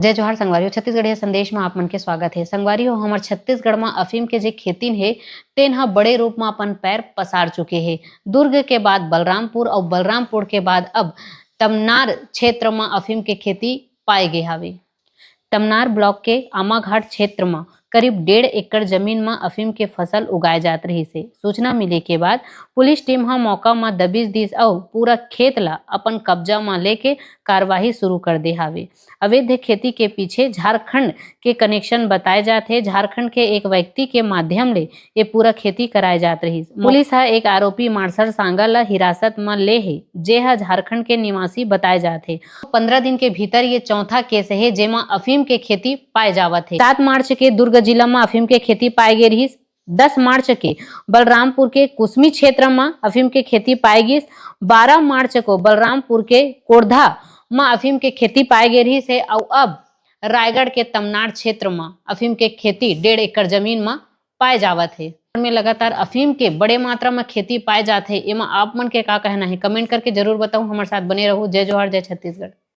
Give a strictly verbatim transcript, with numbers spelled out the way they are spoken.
जय जोहार संगवारी हो, छत्तीसगढ़िया संदेश म आप मन के स्वागत हे। संगवारी हो, हमर छत्तीसगढ़ म अफीम के जे खेतीन हे, तेन ह बड़े रूप म अपन पैर पसार चुके हे। दुर्ग के बाद बलरामपुर अउ बलरामपुर के बाद अब तमनार क्षेत्र म अफीम के खेती पाए गे हावे। तमनार ब्लॉक के आमाघाट क्षेत्र म करीब डेढ़ एकड़ जमीन म अफीम के फसल उगाए जात रहिस हे। सूचना मिले के बाद पुलिस टीम ह मौका म दबिश दिस अउ पूरा खेत ल अपन कब्जा म लेके कार्यवाही शुरू कर दे हावे। अवैध खेती के पीछे झारखंड के कनेक्शन बताए जात हे। झारखंड के एक व्यक्ति के माध्यम ले ये पूरा खेती कराए जात रहिस। पुलिस ह एक आरोपी मार्शल सांगा ल हिरासत म ले हे, जे ह झारखंड के निवासी बताए जात हे। पंद्रह दिन के भीतर ये चौथा केस हे, जेमा अफीम के खेती पाए जावत हे। सात मार्च के दुर्ग जिला म अफीम के खेती पाए गे रिहिस। दस मार्च के बलरामपुर के कुसमी क्षेत्र म अफीम के खेती पाए गिस। बारह मार्च को बलरामपुर के कोरधा म अफीम के खेती पाए गे रिहिस हे अउ अब रायगढ़ के तमनार क्षेत्र म अफीम के खेती डेढ़ एकड़ जमीन म पाए जावत हे। में लगातार अफीम के बड़े मात्रा म खेती पाए जात हे, एमा आप मन के का कहना हे, कमेंट करके जरूर बताओ। हमर साथ बने रहू। जय जोहार, जय छत्तीसगढ़।